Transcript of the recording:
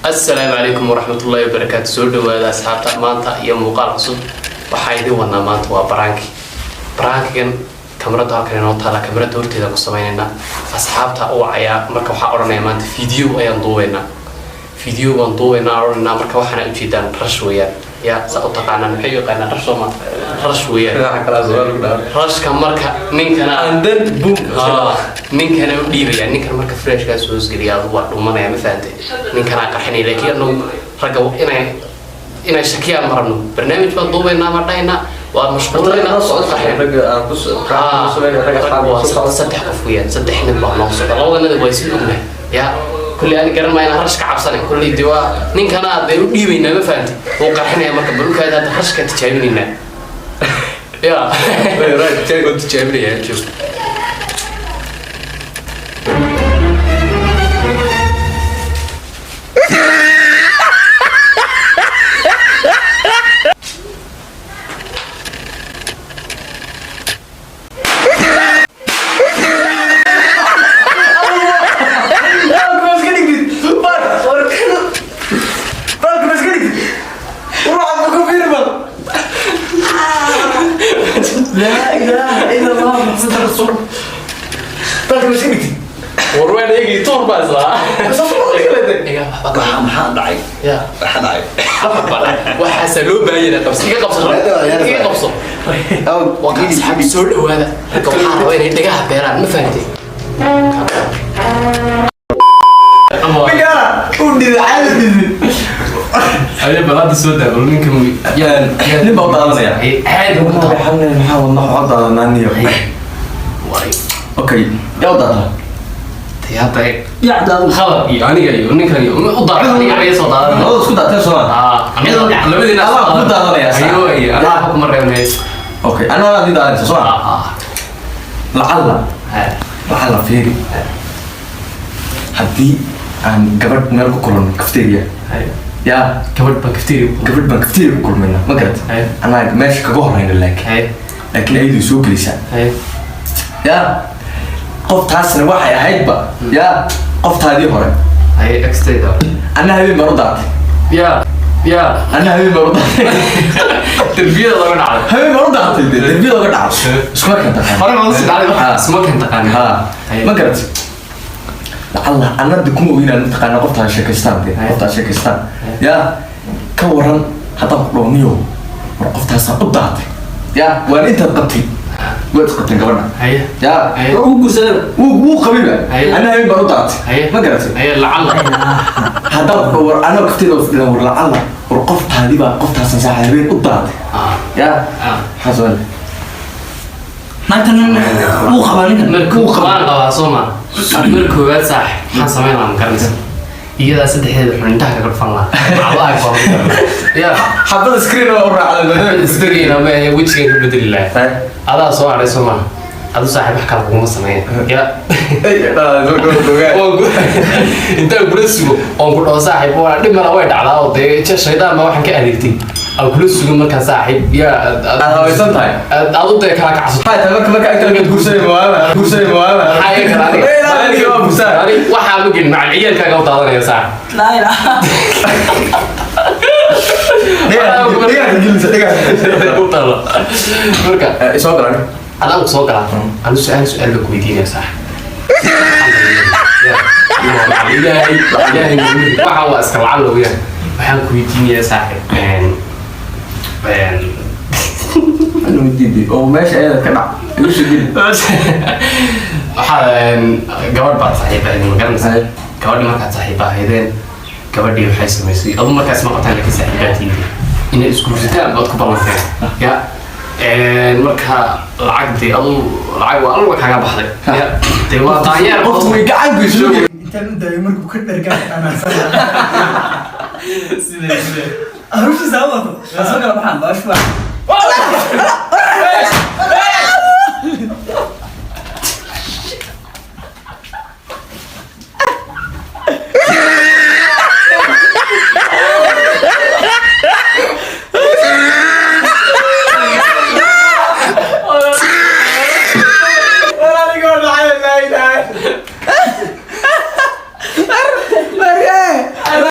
Asalaamu calaykum waraxmatullaahi wabarakaatu. Soo dhawaada asxaabta, maanta iyo muuqaal cusub waxaa idin wadnaa. Maanta waa prank-i. Prank-igan kamarada halkan inoo taala, kamarada horteeda ku sameynaynaa. Asxaabta u wacayaa, marka waxaa odhanaya maanta video ayaan duubaynaa, video baan duubaynaa odhanaynaa. Marka waxaana ujeedaan rash weeyaan, ya saa u taqaanaan, maxay u yaqaanaan rash sooma? Rash weeyaan rashka. Marka ninkana And then boom. Ninkana u dhiibaya, ninkan marka freshkaas hoosgeliya, adu waa dhumanaya, ma fahantay? Ninkanaa qarxinaya, laakiin anagu ragga inay shakiyaan ma rabno. Barnaamij baan duubaynaa, baan dhahaynaa, waa mashquulinaa. Waa saddex qof weeyaan, saddex nin baa noo socda. Labadanada waa isla ognahay, ya kulley ani garan maa inaan rash ka cabsanayn. Kulley de waa ninkana dee u dhiibaynaa, ma fahantay? Wuu qarxinaya. Marka balukaada hadda rashka tijaabinaynaa, ya waan tijaabinayaa. Joog. لا اله الا الله محمد رسول. War waan eegi, tuur baa islaa. Iga waxba. Maxaa dhacay? Ya. Maxaa dhacay? Waxaasaa loo baahan yahay. Qabso, iga qabso, iga qabso. Waa ka asxaabi, soo dhawaada. Ragga waxaa rabaa inay dhagaha beeraan, ma fahantay? Ninkaana uu dhidi, caadi dhidi. Aye, bal hadda soo daa, bal ninka. Nin baa u daadanaya. Caadi ugu daa. Maxaa wadna waxu daadanaaniyo? Waay. Okay, yaa u daadaa? Dee hadda eeg. Yaa daado. Khadar iyo aniga iyo ninkan iyo u daada, aniga iga soo daadan. Labada isku daateen soo ma? Aniga labadiina. Adaa ku daadanaya. Ayo, ayo, aniga waxba kuma reebnay. Okay, anaa adii daadanaysa soo ma? Lacalla lacalla, fiiri, haddii aan gabadh meel ku kulanno cafeteria, yaa? Gabadh baan cafeteria. Gabadh baan cafeteria ku kulmayna, ma garat? Anaa meesha kaga horeyna, laakiin laakiin ayadu soo gelaysaa. Yaa, qoftaasna waxay ahaydba yaa qoftaadii hore. Haye, exteda. Anna habeen baan u daatay. Ya ya. Anna habeen baan u daatay. Darbiyada laga dhacday. Habeen baan u daatay, dee darbiyada uga dhacday, iskuma kan taqaan. Hore ma usii dhacday? Ha. Isma kan taqaana. Ha, ma garat? Lacalla anna de kuma ogeyn aan mataqaana qoftaa sheekaystaan, dee qoftaa sheekaystaan. Yaa, ka waran haddaan ku dhowniyo, war qoftaasaan u daatay, yaa waan intaad qabtay, waad isqabteen gabadha. Yaa. Ugu guursadeen. Wuu qabayba. Anna habeen baan u daatay. Ma garatay? Haye, lacalla. Haddaan ku dhaho, war anoo kafteeda fadhidan, war lacalla, war qoftaadii baa qoftaasaan saaxa habeen u daatay, yaa, maxaa soo? Naagtan wuu qabaa ninkan. Markuu waan qabaa soo ma? Mar koowaad saax maxaan samayn lahaa, ma garanaysa? Iyadaa saddexdeeda xun indhaha kaga dhufan lahaa, macdo aag baa lagu garanaa ya. Xabada screen waa u raacday. Isdariina ma ahe, wejigan ka bedeli lahaa. Adaa soo hadhay soo ma? Adu saaxiib wax kale kuguma sameeya ya. Intaan kula sugo oon ku dhaho, saaxiib, waa dhib mala, way dhacdaa oo dee shaydaan baa waxaan ka adeegtay, aan kula sugo. Markaa saaxiib yaa Aad habaysan tahay. Aad u dee kala kacsato. Maxay tahay marka agta guursanay mawaama, guursanay mawaama? Maxaa iga kala adiga? Aniga waa guursan. Ani waxaa ma gelin, macal ciyaalkaaga u daadanaya saaxiib. Laa ilaaha. Dhigaa gelisa, dhigaa. U taalo marka. Soo galan. Adaan ku soo galaa. Anu su-aal baan ku weydiinaya saaxiib. Ilaahay ilaahay, waxaan waa iska lacag looyaan. Waxaan ku weydiinayaa saaxiib Anu diiday oo meesha ayada ka dhac igu soo geli. Waxaa gabadh baad saaxiib ahaydeen, ma garanaysaa? Gabadhi markaad saaxiib ahaydeen, gabadhii waxay samaysay, adu markaas ma qabtaan, laakiin saaxiibaad tihiin, inay isguursataan baad ku ballanteen. Ya, marka lacag dee adu lacag waa alwa kaaga baxday. Ya, dee waa daanyeer. Qofku way gacan ku soo geli. Intaan u daayo markuu ka dhargaa anaasana. Sidee sidee? Hawshiisa ha wato. Soo kala baxaan baash baa.